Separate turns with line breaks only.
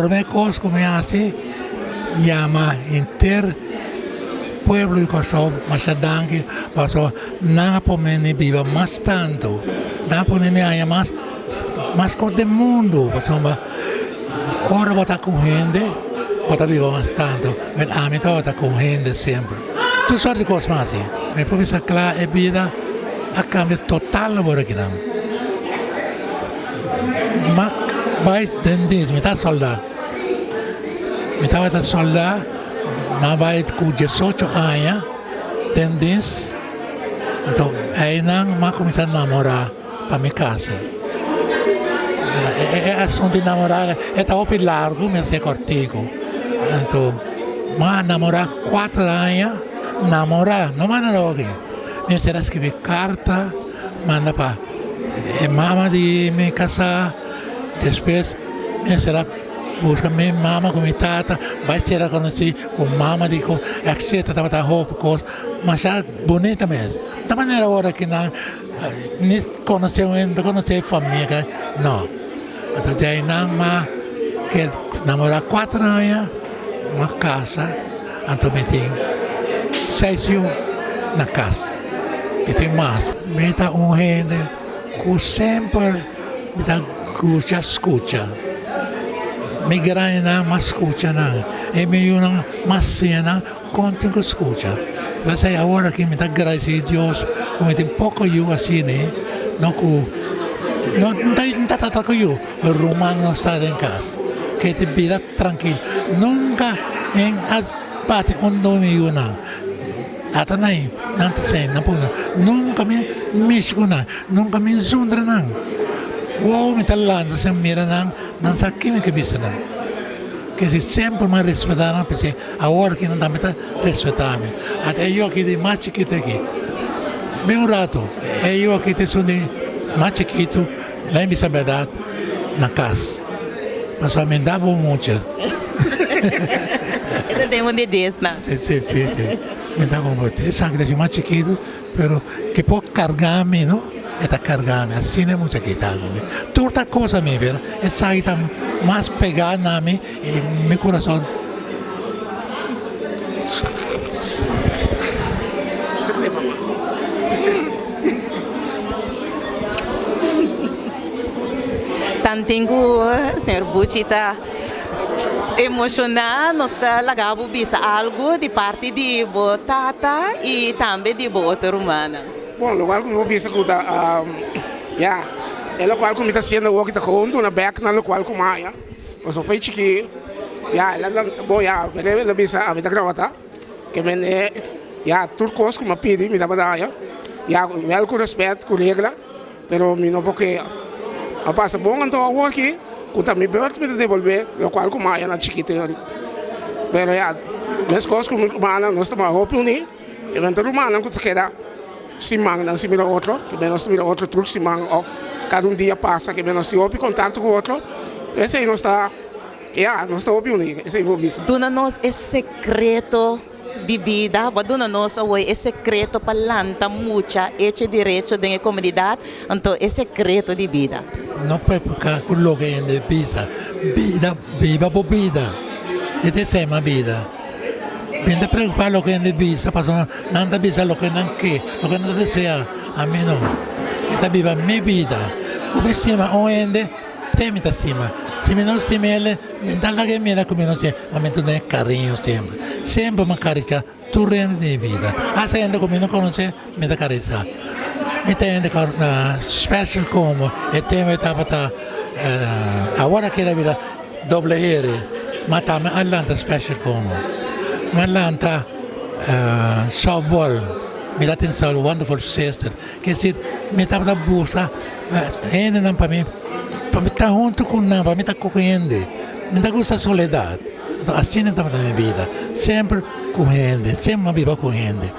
Promé kos ku mi hasi, yama henter pueblo di Kòrsou masha danki pasobra nan a pone mi biba mas tantu, nan a pone mi haña mas mas kos den mundu pasobra ora bo ta ku hende bo ta biba mas tantu. Bel ami tabata ku hende semper. Tur sort di kos mas hasi. Mi por bisa kla e bida a kambia total awor akinan. M'a bai den dis, mi ta sòldá. Mi tabata sòldá, m'a bai ku diesocho aña den dis. Anto einan m'a kuminsá namorá pa mi kasa. E asuntu di namorá e ta hopi largu, mi a hasié kòrtiku. Anto m'a namorá kuater aña, namorá, no manda loke. Mi mester a skibi karta manda pa e mama di mi kasá, despues mi mester a buska mi mama ku mi tata bai sera konosí ku mama di ku etcetera tabata hopi kos masha bunita mes. Ta manera ora ki nan ni konosé un hende, no konosé e famia no. Anto djei nan m'a ke namorá kuater aña m'a kasa anto mi tin seis yu na kas. Mi tin mas. Mi ta un hende ku semper mi ta gusta skucha. Mi grandinan mas skucha nan i mi yunan mas siña nan kon tin ku skucha. P'esei awor aki mi ta gradisí Dios ku mi tin poko yu asina no ku no ta trata ku yu, ruman no sta den kas. Ke tin bida trankil. Nunka mi a bati un di mi yunan. Ata nan, nan ta sey, nan puntra, nunka mi mishi ku nan, nunka mi zundra nan. Wou mi ta lanta sin mira nan, nan sa ki mi ke bisa nan. Ke si semper mi a respetá nan, p'esei awor aki nan tambe ta respetá mi. Ata e yu aki di mas chikitu aki, bin un ratu, e yu aki ta esun di mas chikitu, Lei bisa bèrdat na kas. Pasobra mi da bo mucha.
E ta den un di diesnan.
Si, si, si, si. Mi da bo mucha. Esaki ta dje mas chikitu, pero ke por karga mi, no? E ta karga mi. Asina e mucha aki ta ku mi. Tur ta kosa mi, pero esaki ta mas pegá na mi i mi kurason.
Tanten ku señor Buchi ta emoshoná nos ta laga bo bisa algu di parti di bo tata i tambe di bo otro rumannan.
Bon, lokual ku mi por bisa ku ta ya e lokual ku mi ta hasiendo awor ki ta kon duna bèk na lokual ku mi a haña pasobra fo'i chikí ya el a bon ya el a bisa ami ta grabata. Ke mende ya tur kos ku mi a pidi mi tabata haña ya wèl ku rèspèt ku regla pero mi no por kea a pasa bon anto awor aki ku ta mi bùrt mi ta debolbé lokual ku mi a haña na chikito yori pero ya meskos ku mi rumannan nos ta hopi uní ke men ta rumannan ku ta keda simannan sin mira otro ke men nos ta mira otro tur siman òf kada un dia pasa ke men nos tin hopi kontakto ku otro esei nos ta. Ya, nos ta hopi uní, esei bo bisa.
Duna nos e sekreto di bida. Bo a duna nos awor e sekreto pa lanta mucha echo derecho den e komunidat, anto e sekreto di bida.
No preocupa cu loke hende bisa. Bida, biba bo bida. E ta esei mas bida. Bin ta preocupa loke hende bisa pasobra nan ta bisa loke nan ke, loke nan ta desea. Ami no. Mi ta biba mi bida. Cu mi stima un hende. Te mi ta stima. Si mi no stima el, mi ta laga e mira ku mi no stima, ma mi ta duna e kariño semper. Semper mi a karisiá tur hende den mi bida. Asta hende ku mi no konosé, mi ta karisiá. Mi ta hende special komo e tempu e tabata, awor a keda bira doble ere, ma tambe a lanta special komo. Mi a lanta softball, mi ta tin softball, wonderful sister. Ke esir, mi tabata buska hendenan pa mi, pa mi ta huntu ku nan, pa mi ta ku hende. Mi ta gusta soledat. Anto asina tabata mi bida, semper ku hende, semper mi a biba ku hende.